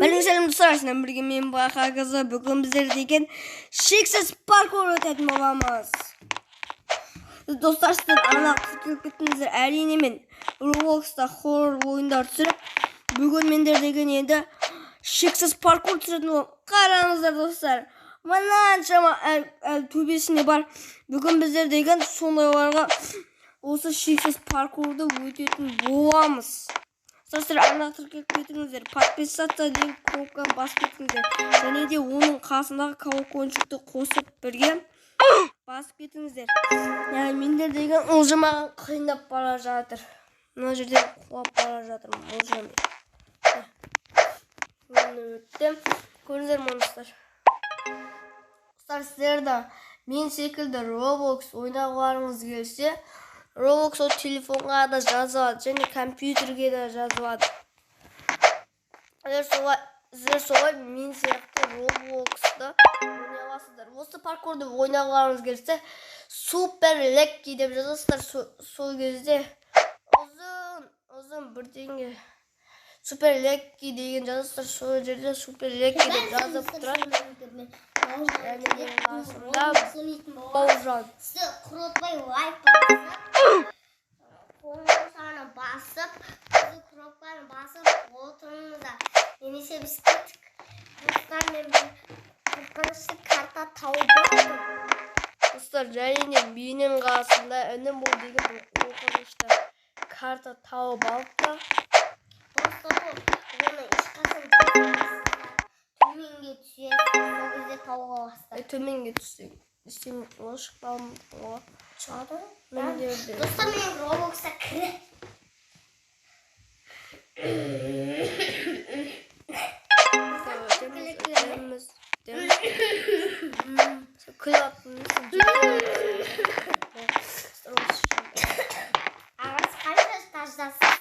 Бәріңізге сәлем, бірге мен Баха қызы. Бүгін біздер деген шексіз паркур өтетін боламыз. Достар, сіздер ана тіркеліп кеттіңіздер. Әрине мен Roblox'та хоррор ойындар түсіріп, бүгін мендер деген енді шексіз паркур түсіретін боламын. Қараңыздар, достар, мынаншама әлі төбесіне бар. Бүгін біздер деген сондайларға осы шексіз паркурды өтетін боламыз. Достар, ана тіркеліп кетіңіздер, подписаться деген кнопканы басып кетіңіздер. Және де оның қасындағы колокольчикті қосып бірге басып кетіңіздер. Яғни мендер деген уже маған қиындап бара жатыр. Мына жерде құлап бара жатырмын уже мен. Оны өттім. Көрдіңіздер ме, достар? Достар, сіздер де мен секілді Roblox ойнағыларыңыз келсе, Roblox ол телефонға да жазылады, және компьютерге де жазылады. Сіздер солай мен сияқты Roblox'ты ойнай аласыздар. Осы паркурды ойнағыларыңыз келсе, супер лекки деп жазасыздар. Сол кезде ұзын бірдеңе супер лекки деген жазасыздар. Сол жерде супер лекки деп жазып тұрады. Және менің қасымда Бауыржан. Сіз құрытпай лайк басып, қоңырауны басып, қызыл кнопканы басып отырыңыздар. Ендеше біз кеттік. Достар, мен бір қорқынышты карта тауып алдым. Достар, және де менің қасымда інім бол деген бір қорқынышты карта тауып алыпты. Достар, оны ешқашан жазбайсыздар. Төменге түсесіз, сол кезде тауға аласыздар. Төменге түссең, сен ол шықпауым ғой. Шығады. Мендерде. Достар, мен Roblox'a кіріп. Өтеміз, өтеміз. Сен күліп аттың, сен Ағасы, қанша этаждасыз?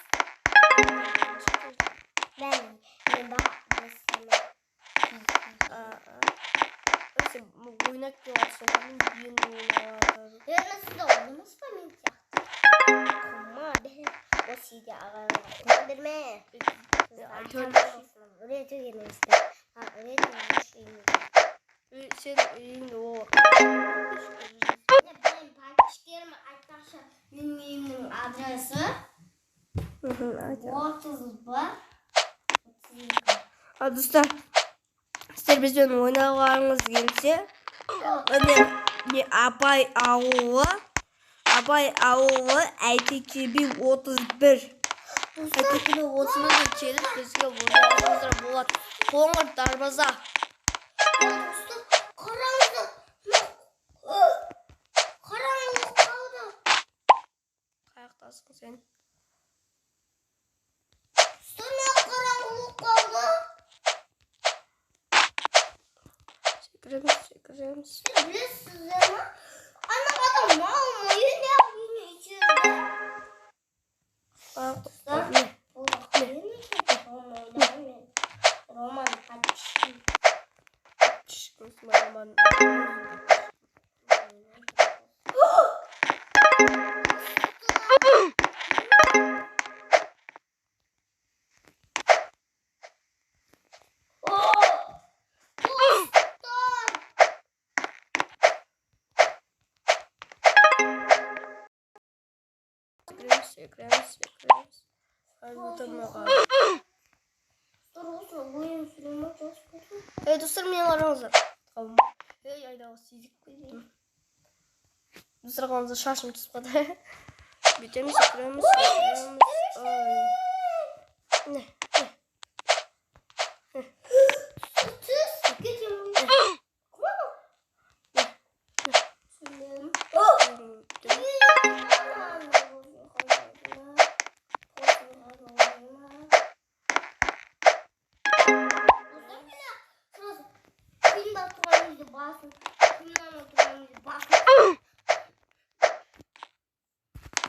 Мен бассам. Сен ойнап келіп жатырсың, мен енді ойнап жатырмын. Енді сіз де ойнамайсыз ба мен сияқты? Қума бер. Осы үйде ағайынға қума берме. Сен үйіңде ол. Менің подписчиктерім, айтпақшы, менің үйімнің адресі 31 32. А, достар, сіздер бізбен ойнағыларыңыз келсе, міне, не Абай ауылы, Абай ауылы, Әйтеке би 31. Әйтеке би 31-ге келіп бізге ойнағыңыздар болады. Қоңыр дарбаза. Достар, қараңыздар, қараңғылық қалды. Қаяқтасың сен? Достар, мына қараңғылық қалды. Секіреміз, секіреміз. Сіз білесіздер ме? Ана адам мал мойын не үйіне içirdi. Aa, ne? Ол қиын екен. Рома ойнаймын. Роман подписчик. Роман. Достар! Секіреміз, секіреміз, секіреміз. Ай, өте алмай. Достар, осы ойын сүрмей жас болсын. Ей, достар, мені қараңыздар. Ей, айдауы сезіп кеттім. Достар, қараңыздар, шашым түсіп қалды. Бүйтеміз, секіреміз, секіреміз. Ай. Не, не. Түс, кетемін. Түсіндім.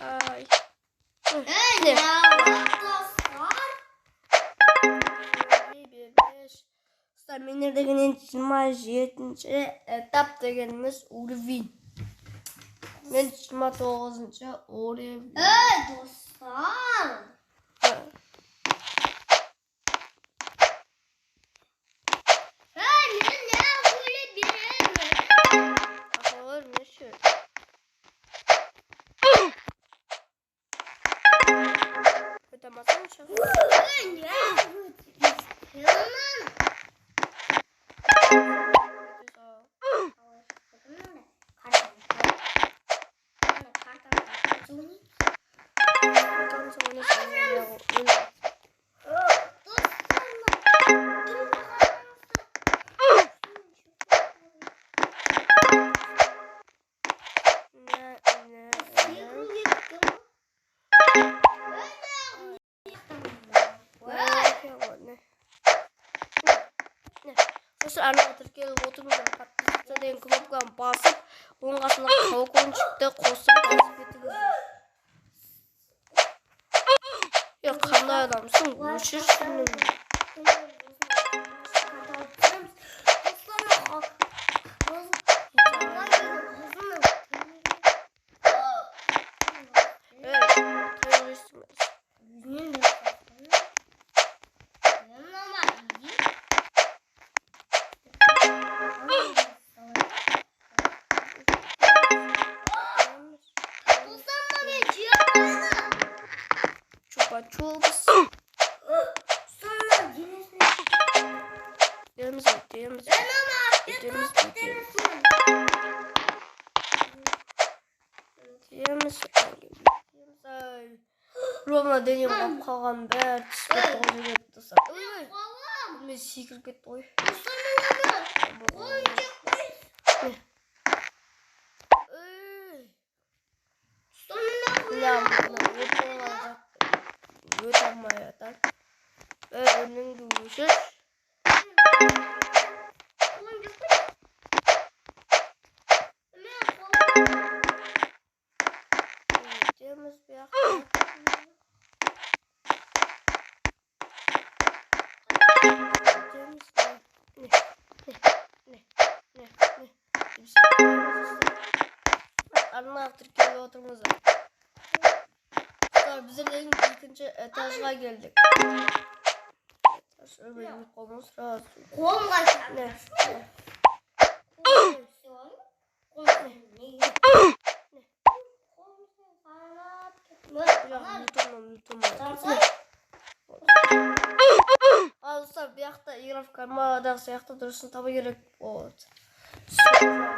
Ай. Достар, мендер деген енді 27-ші этап дегеніміз уровень. Мен 29-шы уровень. Достар! Достар, арнаға тіркеліп отырыңыздар, подписаться деген кнопканы басып, оның қасына колокольчикті қосып басып кетіңіздер. Е, қандай адамсың? Өшірші. Чупа-чупс. Өтеміз, өтеміз, өтеміз, өтеміз. Өтеміз, өтеміз. Ровно денем қалып қалған, бәрі түсіп кетті ғой жерге, достар. Ой, мен секіріп кетті ғой. Өте алмай жатыр. Үніңді өшір. Өтеміз бұяқта. Өтеміз. Не, не, не, не, не. Арнаға тіркеліп отырыңыздар. Біздер екінші этажға келдік. Қолым сразу. Қолымға. Ал достар, бұл жақта игра в кальмарадағы сияқты дұрысын табу керек болады. Достар,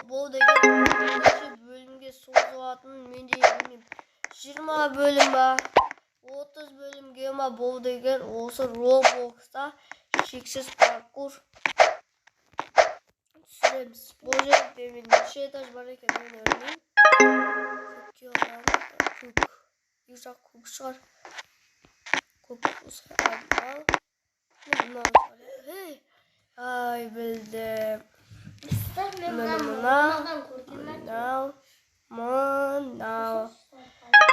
бұл деген неше бөлімге созылатынын мен де білмеймін. 20 бөлім ба, 30 бөлімге ма, бұл деген осы Roblox'та шексіз паркур түсіреміз. Бұл жерде мен неше этаж бар екен мен білмеймін. Көкке аламын, көк. Екі жақ көк шығар. Көк болса ал. Мынау шығар. Ай, білдім. Міне мына, мынау, мынау.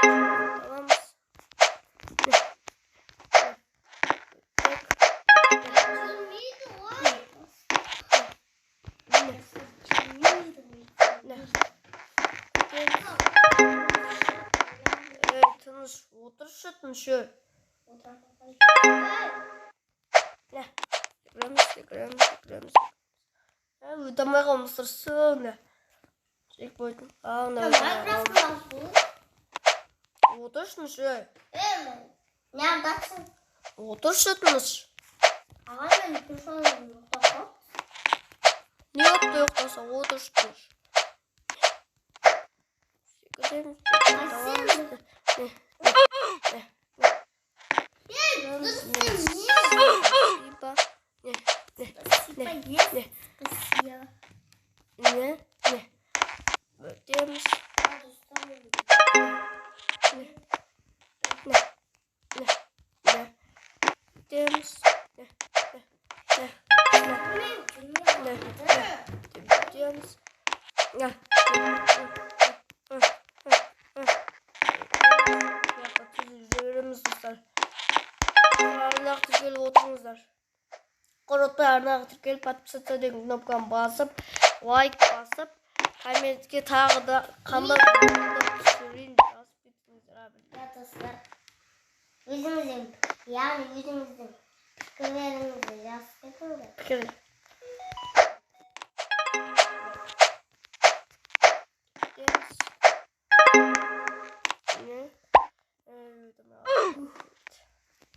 Аламыз. Ей, тыныш, отыршы, тыныш. Секіреміз, секіреміз, секіреміз. Өте алмай қалмыз, соңында. Чекпоинт. Отыршы, тыныш. Отыршы, тыныш. Не ұқты ұйықтаса, отыршы, тыныш. Секіреміз, секіреміз. Не, не, не, не, не, не, Жақта түзу жүре береміз, достар. Арнаға тіркеліп отырыңыздар. Құрытпай арнаға тіркеліп, подписаться деген кнопканы басып, лайк басып, комментке тағы да қандай түсірейін жазып кетіңіздер. Иә, достар. Өзіңіздің, яғни өзіңіздің пікірлеріңізді жазып кетіңдер. Пікір. Yes. Не?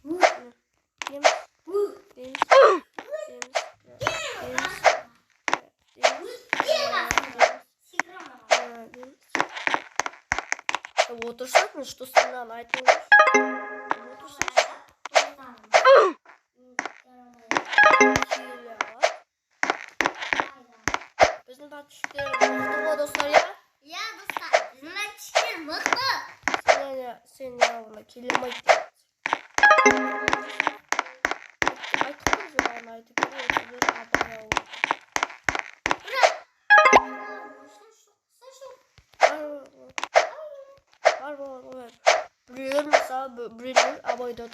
Неміз. Неміз. Неміз. Неміз. Неміз. Отырсақ, что сен айтыңдар. Отырсақ. Келе алады. Біздің подписчиктер мықты ғой, достар, иә? Иә, достар, біздің подписчиктер мықты. Сен не оны келе алмайды деп. Айттық қой біз оған, айтып едік, 34 абай ауылы. Бар, бар, бар, бар. Біреулер, мысалы, біреулер Абайда.